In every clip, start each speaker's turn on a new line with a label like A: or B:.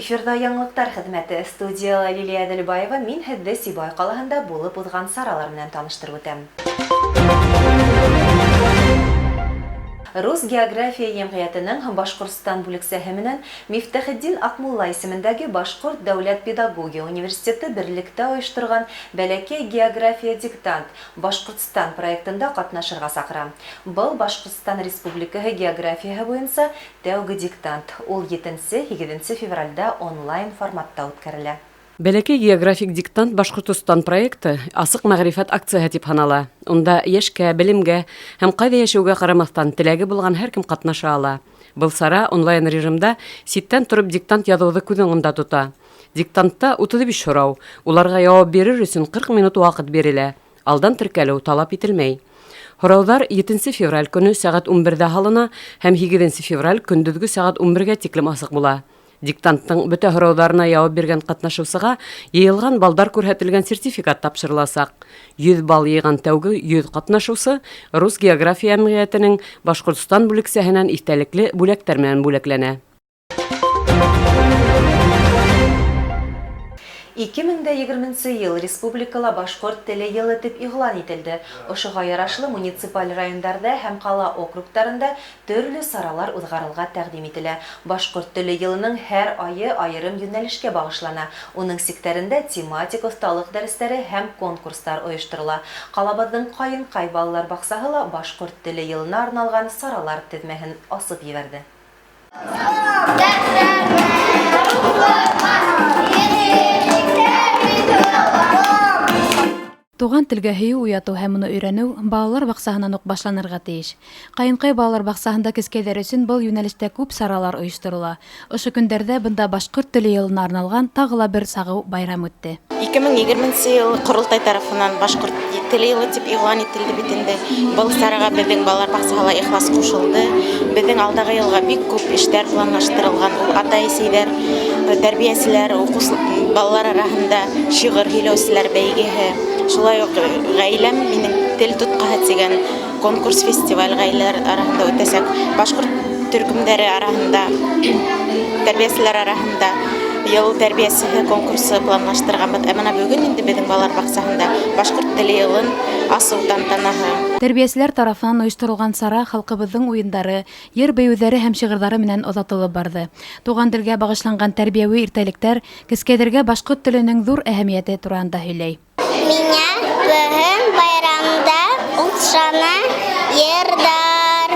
A: Эфирҙа яңылыҡтар хеҙмәте, студияла Лилия Әҙелбаева, мин һеҙҙе Сибай ҡалаһында булып уҙған саралар менән таныштырып үтәм. Рус география йәмғиәтенең Башҡортостан бүлексәһе менән Мифтахетдин Аҡмулла исемендәге Башҡорт дәүләт педагогия университеты берлектә ойошторған Бәләкәй география диктант, Башҡортостан проектында ҡатнашырға саҡыра. Был Башҡортостан Республикаһы географияһы буйынса тәүге диктант. Ул етенсе, һигеҙенсе февралдә онлайн форматта үткәрелә.
B: Бәләкәй географик диктант Башҡортостан проекты асыҡ мәғрифәт акцияһы тип һанала. Унда йәшкә, белемгә һәм ҡайҙа йәшәүгә ҡарамаҫтан, теләге булған һәр кем ҡатнаша ала. Был сара онлайн режимда ситтән тороп диктант яҙыуҙы күҙ уңында тота. Диктантта 35 һорау, уларға яуап бирер өсөн 40 минут ваҡыт бирелә. Алдан теркәлеү талап ителмәй. Һорауҙар етенсе февраль көнө сәғәт 11-ҙә һалына һәм һигеҙенсе февраль көндөҙгө сәғәт 11-гә тиклем асыҡ була. Диктанттың бөтә һорауҙарына яуап биргән ҡатнашыусыға йыйылған балдар күрһәтелгән сертификат тапшырыласаҡ. 100 балл йыйған тәүге 100 ҡатнашыусы Рус география йәмғиәтенең Башҡортостан бүлексәһенән иҫтәлекле бүләктәр менән бүләкләнә.
A: 2020 йыл республикала башҡорт теле йылы тип иғлан ителде. Ошоға ярашлы муниципаль райондарҙа һәм ҡала округтарында төрлө саралар уҙғарырға тәҡдим ителә. Башҡорт теле йылының һәр айы айырым йүнәлешкә бағышлана. Уның сиктәрендә тематик оҫталыҡ дәрестәре һәм конкурстар ойошторола. Ҡалабыҙҙың Ҡайынҡай балалар баҡсаһы ла башҡорт теле йылына арналған саралар теҙмәһен асып ебәрҙе.
C: Туған телгә һөйөү уятыу һәм уны өйрәнеү балалар баҡсаһынан уҡ башланырға тейеш. Ҡайынҡай балалар баҡсаһында кескәйҙәр өсөн был йүнәлештә күп саралар ойошторола. Ошо көндәрҙә бында башҡорт теле йылына арналған тағы ла бер сағыу байрам үтте.
D: 2020 йыл Ҡоролтай тарафынан башҡорт теле йылы тип иғлан ителде бит инде. Был сараға беҙҙең балалар баҡсаһы ла ихлас ҡушылды. Беҙҙең алдағы йылға бик күп эштәр планлаштырылған. Ул атай-әсәйҙәр, тәрбиәселәр, уҡыусы балалар араһында шиғыр һөйләүселәр бәйгеһе. Шулай уҡ «Ғаиләм минең тел тотҡаһы» тигән конкурс фестиваль ғаиләләр араһында үтәсәк. Башҡорт төркөмдәре араһында, тәрбиәселәр араһында йыл тәрбиәсеһе конкурсы планлаштырғанбыҙ. Ә бына бөгөн инде беҙҙең балалар баҡсаһында башҡорт теле йылын асыу тантанаһы.
C: Тәрбиәселәр тарафынан ойошторолған сара халҡыбыҙҙың уйындары, йыр-бейеүҙәре һәм шиғырҙары менән оҙатылып барҙы. Туған телгә бағышланған тәрбиәүи иртәлектәр кескәйҙәргә башҡорт теленең ҙур әһәмиәте тураһында һөйләй.
E: Миңә бөгөн байрамда оҡшаны йырҙар,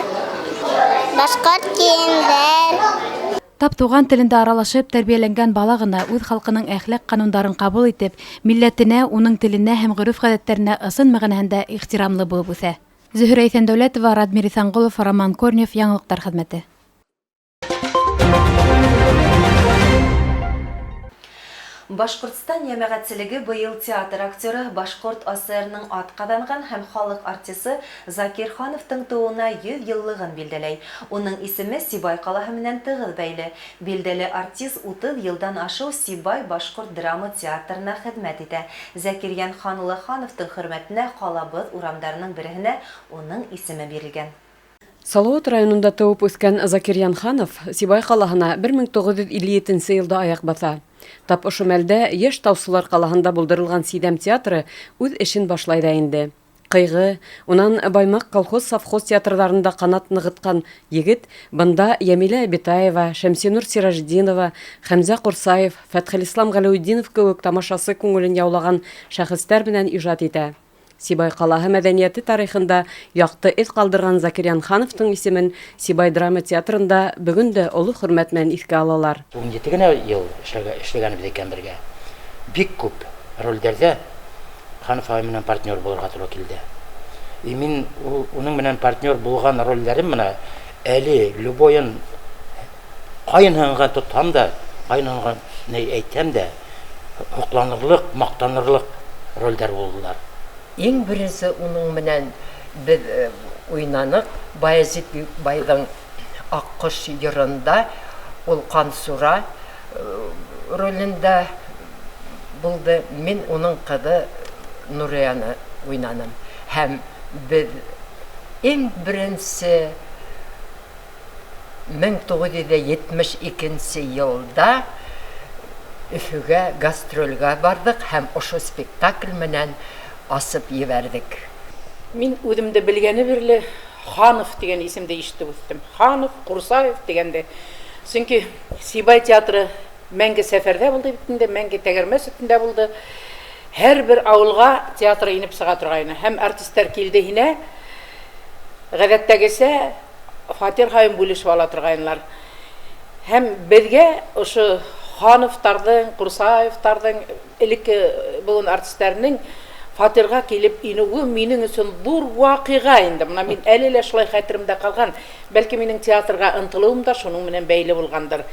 E: башҡорт кейемдәр.
C: Тап туған телендә аралашып тәрбиәләнгән бала ғына үҙ халҡының әхлаҡ ҡанундарын ҡабул итеп, милләтенә, уның теленә һәм ғөрөф-ғәҙәттәренә ысын мәғәнәһендә ихтирамлы булып үҫә. Зөһрә Иҫәндәүләтова, Радмир Иҫәнғолов, Роман Корнев, Яңылыҡтар хеҙмәте.
A: Башҡортостан йәмәғәтселеге быйыл театр актеры, Башҡорт АССР-ның атҡаҙанған һәм халыҡ артисы Закир Хановтың тыуыуына 100 йыллығын билдәләй. Уның исеме Сибай ҡалаһы менән тығыҙ бәйле. Билдәле артист 30 йылдан ашыу Сибай башҡорт драма театрына хеҙмәт итә. Зәкирйән Хан улы Хановтың хөрмәтенә ҡалабыҙ урамдарының береһенә уның исеме бирелгән.
B: Салауат районында тыуып үҫкән Закирйән Ханов Сибай ҡалаһына 1957 йылда аяҡ баҫа. Тап ошо мәлдә йәш таусылар ҡалаһында булдырылған Сиҙәм театры үҙ эшен башлай ҙа инде. Ҡыйғы, унан Баймаҡ колхоз-совхоз театрҙарында ҡанат нығытҡан егет бында Йәмилә Әбитаева, Шәмсинур Сиражетдинова, Хәмзә Ҡурсаев, Фәтхелислам Ғәләүетдинов кеүек тамашасы күңелен яулаған шәхестәр менән ижад итә. Сибай ҡалаһы мәҙәниәте тарихында яҡты эҙ ҡалдырған Закирйән Хановтың исемен Сибай драма театрында бөгөн дә оло хөрмәт менән иҫкә алалар.
F: 17 генә йыл эшләгәнебеҙ икән бергә. Бик күп ролдәрҙә Ханов ағай менән партнер булырға тура килде. И мин уның менән партнер булған ролдәрем менә әле любойын ҡайынһынға тотһам да, ҡайынһынға ни әйтһәм дә, һоҡланырлыҡ, маҡтанырлыҡ ролдәр булдылар.
G: Иң беренсе уның менән беҙ уйнаныҡ Баязит Бөйөкбайҙың Аҡҡош йырында, ул Ҡансура ролендә булды. Мин уның ҡыҙы Нурияны уйнаным. Һәм беҙ иң беренсе 1972 йылда Өфөгә гастрольгә бардыҡ һәм ошо спектакль менән асып ебәрҙек.
H: Мин үҙемде белгәне бирле Ханов тигән исемде ишетеп үҫтем. Ханов, Ҡурсаев тигәнде. Сөнки Сибай театры мәңге сәфәрҙә булды бит инде, мәңге тәгәрмәс өҫтөндә булды. Һәр бер ауылға театр инеп сыға торғайны. Һәм артисттар килде һинә, ғәҙәттәгесә фатир һайын бүлешеп ала торғайнылар. Һәм беҙгә ошо Хановтарҙың, Ҡурсаевтарҙың элекке быуын артисттәренең фатирға килеп инеүе минең өсөн ҙур ваҡиға инде. Бына мин әле лә шулай хәтеремдә ҡалған. Бәлки минең театрға ынтылыуым да шуның менән бәйле булғандыр.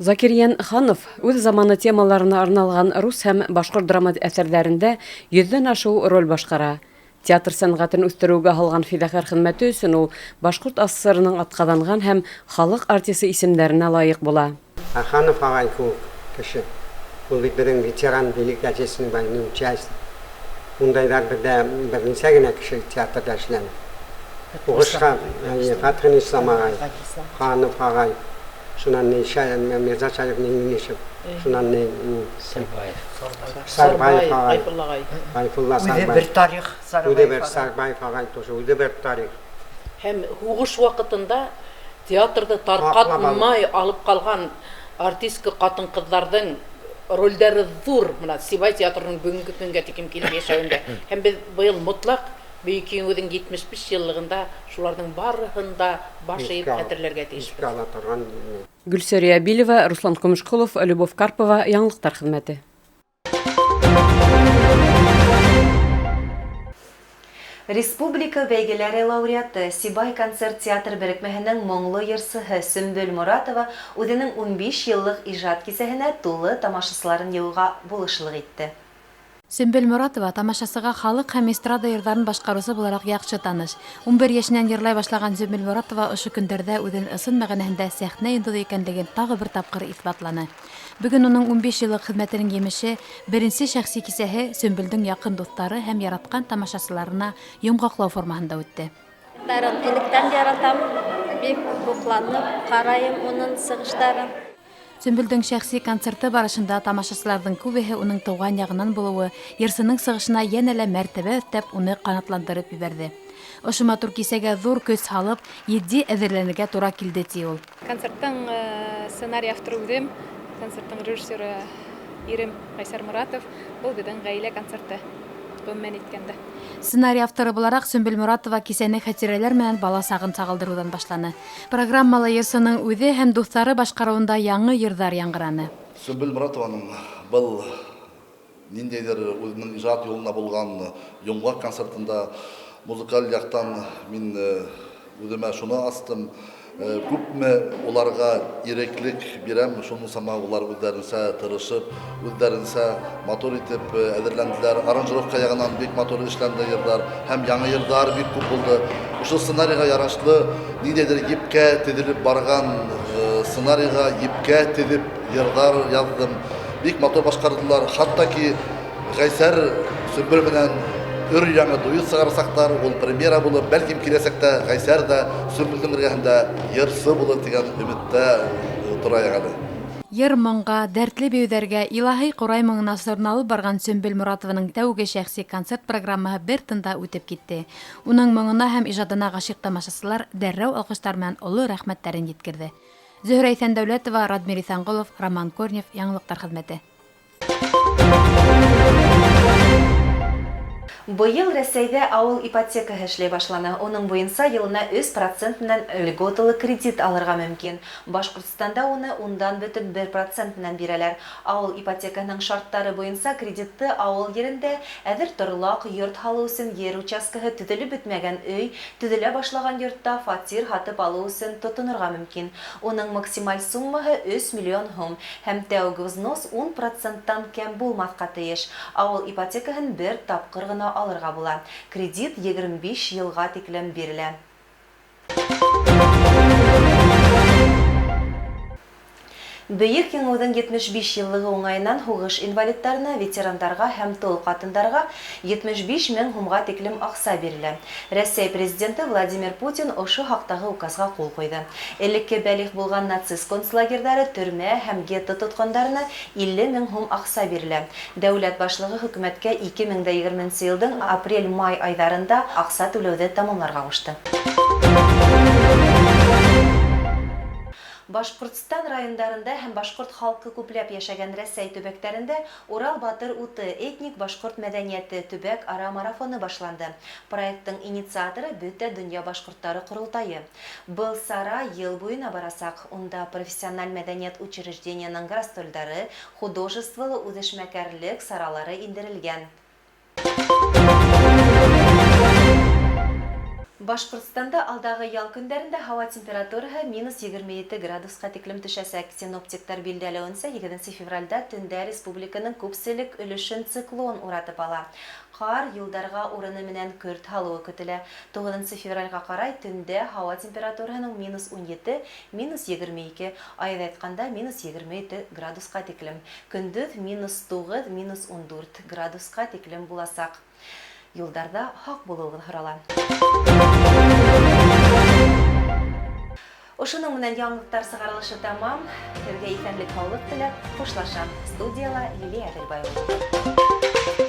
B: Закирйән Ханов үҙ заманы темаларына арналған рус һәм башҡорт драма әҫәрҙәрендә йөҙҙән ашыу роль башҡара. Театр сәнғәтен үҫтереүгә һалған фиҙакәр хеҙмәте өсөн ул Башҡорт АССР-ның атҡаҙанған һәм халыҡ артисы исемдәренә лайыҡ була.
I: Ә Ханов ағай кеүек кеше, ул бит беҙҙең ветеран Великой Отечественной войны участник. Ундайҙар беҙҙә бер нисә генә кеше театрҙа эшләне. Һуғышҡа Фәтхенислам ағай, Ханов ағай, шунан Мирза Шариф Миннишев, шунан
F: Сарбаев.
I: Сарбаев ағай, Ғайфулла
G: Үҙе
I: Сарбаев.
G: бер тарих
I: Үҙе бер
G: Сарбаев ағай.
I: Сарбаев ағай тоже, үҙе бер тарих.
H: Һәм һуғыш ваҡытында театрҙы тарҡатмай алып ҡалған артистка ҡатын-ҡыҙҙарҙың ролдәре ҙур. Бына Сибай театрының бөгөнгө көнгә тиклем килеп йәшәүендә. Һәм беҙ быйыл мотлаҡ Бөйөк Еңеүҙең 75 йыллығында шуларҙың барыһын да баш эйеп хәтерләргә тейешбеҙ.
I: Иҫкә ала торған.
B: Гөлсәрия Билева, Руслан Көмөшҡолов, Любовь Карпова, Яңылыҡтар хеҙмәте.
A: Республика бәйгеләре лауреаты Сибай концерт театр берекмәһенең моңло йырсыһы Сөмбөл Моратова үҙенең 15 йыллыҡ ижад кисәһенә тулы тамашасыларын йыйыуға булышлыҡ итте.
C: Сөмбөл Моратова тамашасыға халыҡ һәм эстрада йырҙарын башҡарыусы булараҡ яҡшы таныш. 11 йәшенән йырлай башлаған Сөмбөл Моратова ошо көндәрҙә үҙен ысын мәғәнәһендә сәхнә йондоҙо икәнлеген тағы бер тапҡыр иҫбатланы. Бөгөн уның 15 йыллыҡ хеҙмәтенең емеше беренсе шәхси кисәһе Сөмбөлдөң яҡын дуҫтары һәм яратҡан тамашасыларына йомғаҡлау формаһында үтте.
J: Дарын электән яратам, бик һоҡланып ҡарайым уның сығыштарын.
C: Сөмбөлдөң шәхси концерты барышында тамашасыларҙың күбеһе уның тыуған яғынан булыуы, йырсының сығышына йәнә лә мәртәбә өҫтәп, уны ҡанатландырып ебәрҙе. Ошо матур кисәгә ҙур көс һалып, етди әҙерләнергә тура килде, ти ул.
K: Концерттың сценарий авторы үҙем, концерттың режиссеры ирем Ғайсар Моратов. Был беҙҙең ғаилә концерты, ғөмүмән әйткәндә.
C: Сценарий авторы булараҡ Сөмбөл Моратова кисәне хәтирәләр менән бала сағын сағылдырыуҙан башланы. Программала йырсының үҙе һәм дуҫтары башҡарыуында яңы йырҙар яңғыраны.
L: Сөмбөл Моратованың был ниндәйҙер үҙенең ижад юлына булған йомғаҡ концертында музыкаль яҡтан мин үҙемә шуны астым. Күпме уларға иреклек бирәм, шуның сама улар үҙҙәренсә тырышып, үҙҙәренсә матур итеп әҙерләнделәр. Аранжировка яғынан бик матур эшләнде йырҙар, һәм яңы йырҙар бик күп булды. Ошо сценарийға ярашлы ниндәйҙер епкә теҙелеп барған сценарийға епкә теҙеп йырҙар яҙҙым. Бик матур башҡарҙылар. Хатта ки Ғәйсәр Сөмбөл менән өр яңы дуэт сығарсаҡтар, ул премьера булып, бәлкем киләсәктә Ғәйсәр ҙә Сөмбөлдөң эргәһендә йырсы булыр тигән өмөттә торайыҡ әле.
C: Йыр моңға, дәртле бейеүҙәргә, илаһи ҡурай моңона сорналып барған Сөмбөл Моратованың тәүге шәхси концерт программаһы бер тында үтеп китте. Уның моңона һәм ижадына ғашиҡ тамашасылар дәррәү алҡыштар менән оло рәхмәттәрен еткерҙе. Зөһрә Иҫәндәүләтова, Радмир Иҫәнғолов, Роман Корнев, Яңылыҡтар хеҙмәте.
A: Быйыл Рәсәйҙә ауыл ипотекаһы эшләй башланы. Уның буйынса йылына өс процент менән льготалы кредит алырға мөмкин. Башҡортостанда уны ундан бөтөн бер процент менән бирәләр. Ауыл ипотекаһының шарттары буйынса кредитты ауыл ерендә әҙер торлаҡ, йорт һалыу өсөн ер участкаһы, төҙөлөп бөтмәгән өй, төҙөлә башлаған йортта фатир һатып алыу өсөн тотонорға мөмкин. Уның максималь суммаһы өс миллион һум һәм тәүге взнос ун проценттан кәм булмаҫҡа тейеш. Ауыл ипотекаһын бер тапҡыр ғына алырға була. Кредит 25 йылға тиклем бирелә. Бөйөк Еңеүҙең 75 йыллығы уңайынан һуғыш инвалидтарына, ветерандарға һәм тол ҡатындарға 75 мең һумға тиклем аҡса бирелә. Рәсәй Президенты Владимир Путин ошо хаҡтағы указға ҡул ҡуйҙы. Элекке бәлиғ булған нацист концлагерҙары, төрмә һәм гетто тотҡондарына 50 мең һум аҡса бирелә. Дәүләт башлығы хөкүмәткә 2020 нсе йылдың апрель-май айҙарында аҡса түләүҙе тамамларға ҡушты. Башҡортстан райондарында һәм башҡорт халҡы күпләп йәшәгән Рәсәй төбәктәрендә Урал батыр уты этник башҡорт мәҙәниәте төбәк-ара марафоны башланды. Проекттың инициаторы, Бөтә донъя башҡорттары ҡоролтайы. Был сара йыл буйына барасаҡ. Унда профессиональ мәҙәниәт учреждениеның гастролдәре, художестволы үҙешмәкәрлек саралары индерелгән. Башҡортостанда алдағы ял көндәрендә һауа температураһы минус 27 градусҡа тиклем төшәсәк. Синоптиктар билдәләүенсә, 8 февральдә төндә республиканың күпселек өлөшөн циклон уратып ала. Ҡар, юлдарға урыны менән көрт һалыуы көтөлә. 9 февральгә ҡарай төндә һауа температураһының минус 17, минус 22, айҙайтҡанда минус 27 градусҡа тиклем, көндөҙ минус 9, минус 14 градусҡа тиклем буласаҡ. Юлдарҙа һаҡ булыуығыҙ һорала. Ошоноң менән яңылыҡтар сығарылышы тамам. Һеҙгә иҫәнлек, һаулыҡ теләп хушлашам. Студияла Лилия Әҙелбаева.